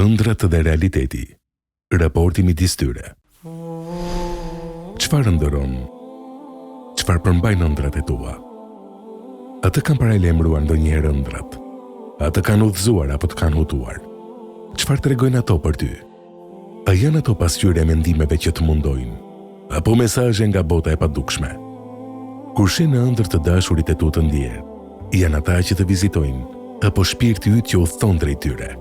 Ëndrrat dhe realiteti, raporti midis tyre. Çfarë ëndërron? Çfarë përmbajnë ëndrrat e tua? A të kanë paralajmëruar ndonjëherë ëndrrat? A të kanë udhëzuar apo të kanë hutuar? Çfarë tregojnë ato për ty? A janë ato pasqyrë e mendimeve që të mundojnë, apo mesazhe nga bota e padukshme? Kur sheh në ëndërr të dashurit e tu të ndjerë, janë ata që të vizitojnë, apo shpirti yt që udhëton drejt tyre?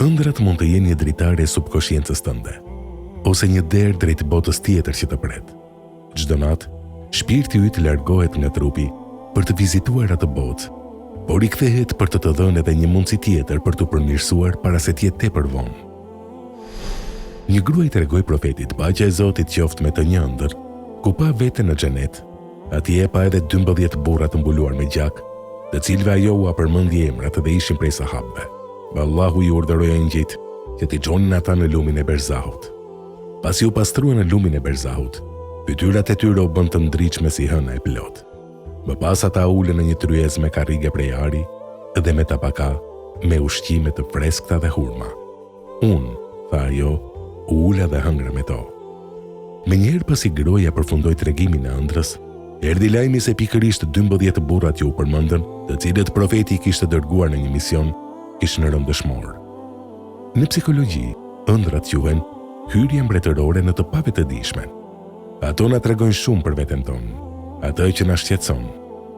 Ëndrrat mund të jenë një dritare e subkoshiencës tënde, ose një derë drejt botës tjetër që të pret. Çdo natë, shpirti yt largohet nga trupi për të vizituar atë botë, por rikthehet për të të dhënë edhe një mundësi tjetër për t'u përmirësuar para se të jetë tepër vonë. Një grua i tregoi profetit, paqja e Zotit qoftë me të një ëndërr, ku pa veten në xhenet, atje pa edhe 12 burra të mbuluar me gjak, të cilëve ajo ua përmendi emrat dhe ishin prej sahabëve. Allahu i urdhëroi engjëjt që t'i çonin ata në lumin e Berzahut. Pasi u pastruan në lumin e Berzahut, fytyrat e tyre u bënë të ndritshme si hëna e plotë. Më pas ata u ulën në një tryezë me karrige prej ari dhe me tabaka me ushqime të freskëta dhe hurma. Unë, tha ajo, u ula dhe hëngra me to. Menjëherë pasi gruaja përfundoi tregimin e ëndrrës, erdhi lajmi se pikërisht 12 burrat që u përmendën, të cilët profeti i kishte dërguar në një mision, kishin rënë dëshmorë. Në psikologji, ëndrrat quhen hyrje mbretërore në të pavetëdijshmen. Ato na tregojnë shumë për veten tonë, atë që na shqetëson,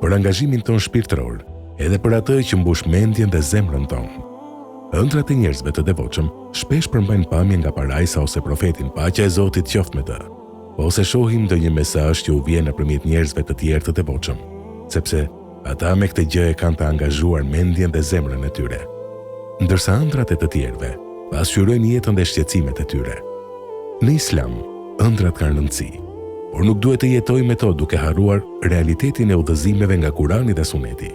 për angazhimin tonë shpirtëror, edhe për atë që mbush mendjen dhe zemrën tonë. Ëndrrat e njerëzve të devotshëm shpesh përmbajnë pamje nga parajsa ose profetin, paqja e Zotit qoftë me të, ose shohin ndonjë mesazh që u vjen nëpërmjet njerëzve të tjerë të devotshëm, sepse Ata me këtë gjë e kanë të angazhuar mendjen dhe zemrën e tyre. Ndërsa ëndrrat e të tjerëve pasqyrojnë jetën dhe shqetësimet e tyre. Në Islam, ëndrrat kanë rëndësi, por nuk duhet të jetojmë me to duke harruar realitetin e udhëzimeve nga Kurani dhe Suneti.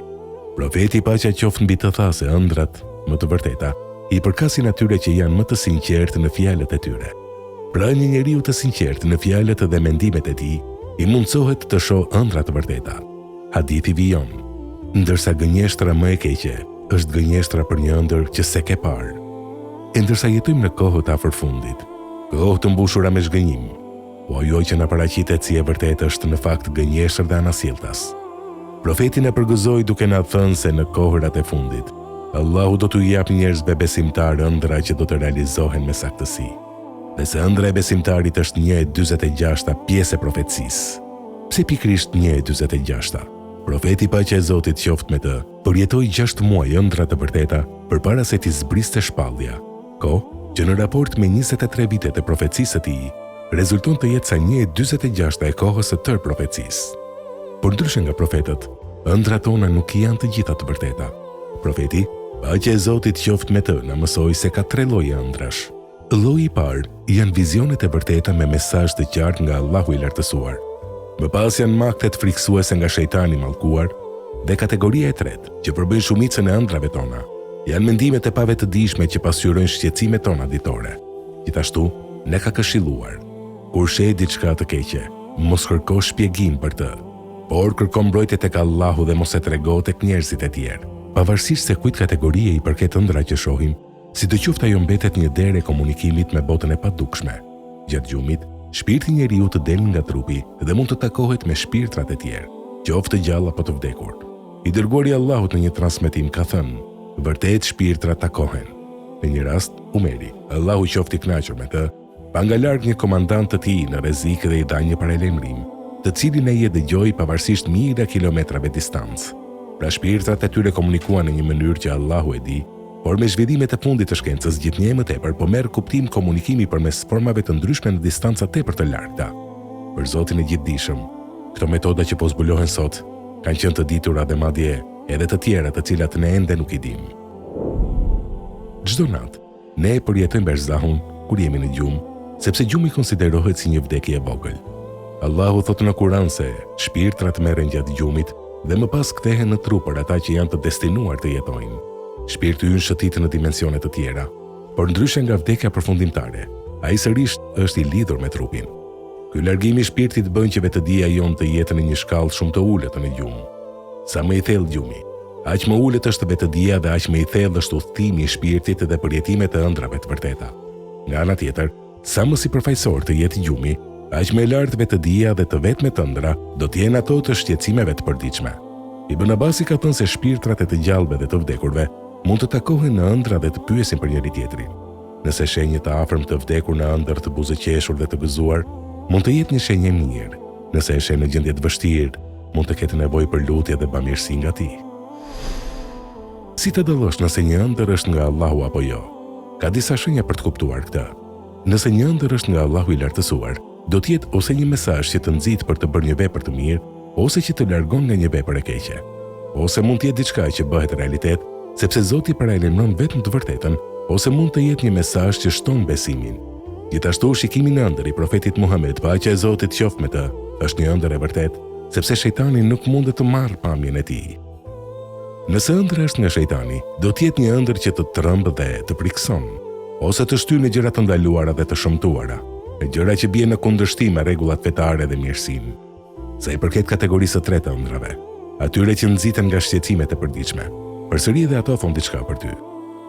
Profeti paqja qoftë mbi të tha se ëndrrat më të vërteta i përkasin atyre që janë më të sinqertë në fjalët e tyre. Pra një njeriu të sinqertë në fjalët dhe mendimet e tij, i mundësohet të shohë ëndrra të vërteta. Hadithi vijon, Ndërsa gënjeshtra më e keqe është gënjeshtra për një ëndërr që s'e ke parë. E ndërsa jetojmë në kohët afër fundit, kohë të mbushura me zhgënjim, po ajo që na paraqitet si e vërtetë është në fakt gënjeshtër dhe anasjelltas. Profeti na përgëzoi duke na thënë se në kohërat e fundit, Allahu do t'u japë njerëzve besimtarë ëndrra që do të realizohen me saktësi. Dhe se ëndrra e besimtarit është një e 46-ta pjesë e profecisë. Pse pikërisht një e 46-ta? Profeti paqja e Zotit qoftë me të, përjetoi 6 muaj ëndrra të vërteta përpara se t'i zbriste shpallja, kohë që në raport me 23 vitet e profecisë së tij, rezulton të jetë sa një e 46-ta e kohës së tërë profecisë. Por ndryshe nga profetët, ëndrrat tona nuk janë të gjitha të vërteta. Profeti, paqja e Zotit qoftë me të, na mësoi se ka tre lloje ëndrrash. Lloji i parë janë vizionet e vërteta me mesazh të qartë nga Allahu i Lartësuar. Më pas janë makthet frikësuese nga shejtani i mallkuar dhe kategoria e tretë, që përbëjnë shumicën e ëndrrave tona, janë mendimet e pavetëdijshme që pasqyrojnë shqetësimet tona ditore. Gjithashtu, na ka këshilluar, kur sheh diçka të keqe, mos kërko shpjegim për të, por kërko mbrojtje tek Allahu dhe mos e trego tek njerëzit e tjerë. Pavarësisht se kujt kategorie i përket ëndrra që shohim, Sidoqoftë ajo mbetet një derë e komunikimit me botën e padukshme. Gjatë gjumit, shpirti i njeriut del nga trupi dhe mund të takohet me shpirtrat e tjerë, qoftë të gjallë apo të vdekur. I dërguari i Allahut në një transmetim ka thënë, Vërtet shpirtrat takohen. Në një rast, Umeri, Allahu qoftë i kënaqur me të, Pa nga larg një komandant të tij në rrezik dhe i dha një paralajmërim, të cilin ai e dëgjoi pavarësisht mijëra kilometrave distancë. Pra shpirtrat e tyre komunikuan në një mënyrë që Allahu e di, por me zhvillimet e fundit të shkencës gjithnjë e më tepër po merr kuptim komunikimi përmes formave të ndryshme në distanca tepër të largëta. Për Zotin e Gjithëdijshëm, këto metoda që po zbulohen sot kanë qenë të ditura dhe madje edhe të tjera të cilat ne ende nuk i dimë. Çdo natë, Ne e përjetojmë berzahun kur jemi në gjumë, sepse gjumi konsiderohet si një vdekje e vogël. Allahu thotë në Kur'an se shpirtrat merren gjatë gjumit dhe më pas kthehen në trup për ata që janë të destinuar të jetojnë. Shpirti ynë shëtit në dimensione të tjera, por ndryshe nga vdekja përfundimtare, ai sërish është i lidhur me trupin. Ky largim i shpirtit bën që vetëdija jonë të jetë në një shkallë shumë të ulët në gjumë. Sa më i thellë gjumi, aq më ulët është vetëdija dhe aq më i thellë është udhëtimi i shpirtit dhe përjetimet e ëndrrave të vërteta. Nga ana tjetër, sa më sipërfaqësor të jetë gjumi, aq më e lartë vetëdija dhe të vetmet ëndrra do të jenë ato të shqetësimeve të përditshme. Ibn Abasi ka thënë se shpirtrat e të gjallëve dhe të vdekurve mund të takohen në ëndrra dhe të pyesin për njëri-tjetrin. Nëse sheh një të afërm të vdekur në ëndërr të buzëqeshur dhe të gëzuar, mund të jetë një shenjë e mirë. Nëse e sheh në gjendje të vështirë, mund të ketë nevojë për lutje dhe bamirësi nga ti. Si ta dallosh nëse një ëndërr është nga Allahu apo jo? Ka disa shenja për të kuptuar këtë. Nëse një ëndërr është nga Allahu i Lartësuar, do të jetë ose një mesazh që të nxit për të bërë një vepër të mirë, ose që të largon nga një vepër e keqe. Ose mund të jetë diçka që bëhet realitet, sepse Zoti paralajmëron vetëm të vërtetën, ose mund të jetë një mesazh që shton besimin. Gjithashtu, shikimi në ëndërr i Profetit Muhamed, paqja e Zotit qoftë me të, është një ëndërr e vërtetë, sepse shejtani nuk mundet të marrë pamjen e tij. Nëse ëndrra është nga shejtani, do të jetë një ëndërr që të tremb dhe të frikëson, ose të shtyn në gjëra të ndaluara dhe të shëmtuara, në gjëra që bien në kundërshtim me rregullat fetare dhe mirësinë. Sa i përket kategorisë së tretë të ëndrrave, atyre që nxiten nga shqetësimet e përditshme, përsëri edhe ato thonë diçka për ty.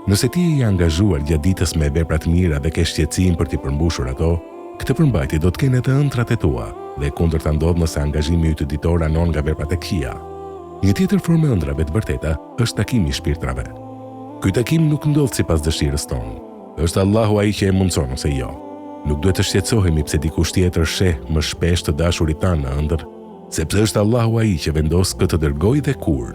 Nëse ti je i angazhuar gjatë ditës me vepra të mira dhe ke shqetësim për t'i përmbushur ato, këtë përmbajtje do të kenë edhe ëndrrat e tua, dhe e kundërta ndodh nëse angazhimi yt ditor anon nga veprat e këqija. Një tjetër formë e ëndrrave të vërteta është takimi i shpirtrave. Ky takim nuk ndodh sipas dëshirës tonë. Është Allahu ai që e mundëson ose jo. Nuk duhet të shqetësohemi pse dikush tjetër sheh më shpesh të dashurit tanë në ëndërr, sepse është Allahu ai që vendos kë të dërgojë dhe kur.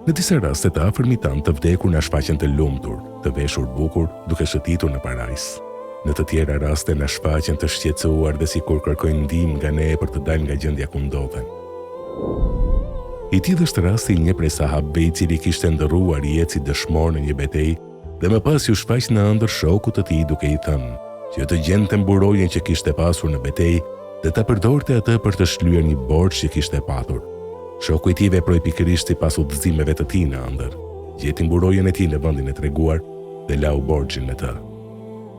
Në disa raste të afërmit tanë të vdekur na shfaqen të lumtur, të veshur bukur, duke shëtitur në parajsë. Në të tjera raste na shfaqen të shqetësuar dhe sikur kërkojnë ndihmë nga ne për të dalë nga gjendja ku ndodhen. I tillë është rasti i një prej sahabëve i cili kishte ndërruar jetë si dëshmor në një betejë dhe më pas iu shfaq në ëndërr shokut të tij duke i thënë që të gjente mburojën që kishte pasur në betejë dhe ta përdorte atë për të shlyer një borxh që kishte patur. Shoku i tij veproi pikërisht sipas udhëzimeve të tij në ëndërr, gjeti mburojën e tij në vendin e treguar dhe lau borxhin me të.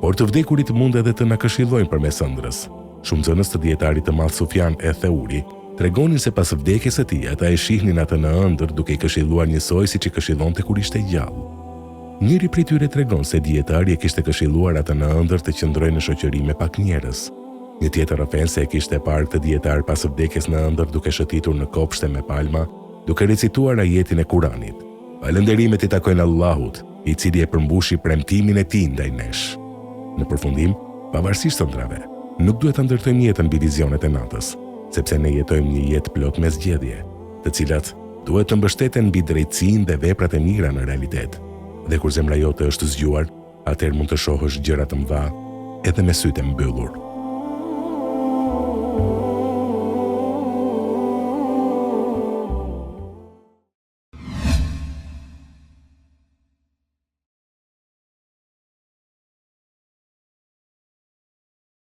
Por të vdekurit mund edhe të na këshillojnë përmes ëndrrës. Shumë nxënës të dijetarit të madh Sufjan eth-Theuri tregonin se pas vdekjes së tij ata e shihnin atë në ëndërr duke i këshilluar njësoj siç i këshillonte kur ishte gjallë. Njëri prej tyre tregon se dijetari e kishte këshilluar atë në ëndërr të qëndrojë në shoqëri me pak njerëz. Një tjetër rrëfen se e kishte parë këtë dijetar pas vdekjes në ëndërr duke shëtitur në kopshte me palma, duke recituar ajetin e Kuranit, Falënderimet i takojnë Allahut, i cili e përmbushi premtimin e tij ndaj nesh. Në përfundim, pavarësisht ëndrrave, nuk duhet ta ndërtojmë jetën mbi vizionet e natës, sepse ne jetojmë një jetë plot me zgjedhje, të cilat duhet të mbështeten mbi drejtësinë dhe veprat e mira në realitet. Dhe kur zemra jote është zgjuar, atëherë mund të shohësh gjëra të mëdha edhe me sytë e mbyllur.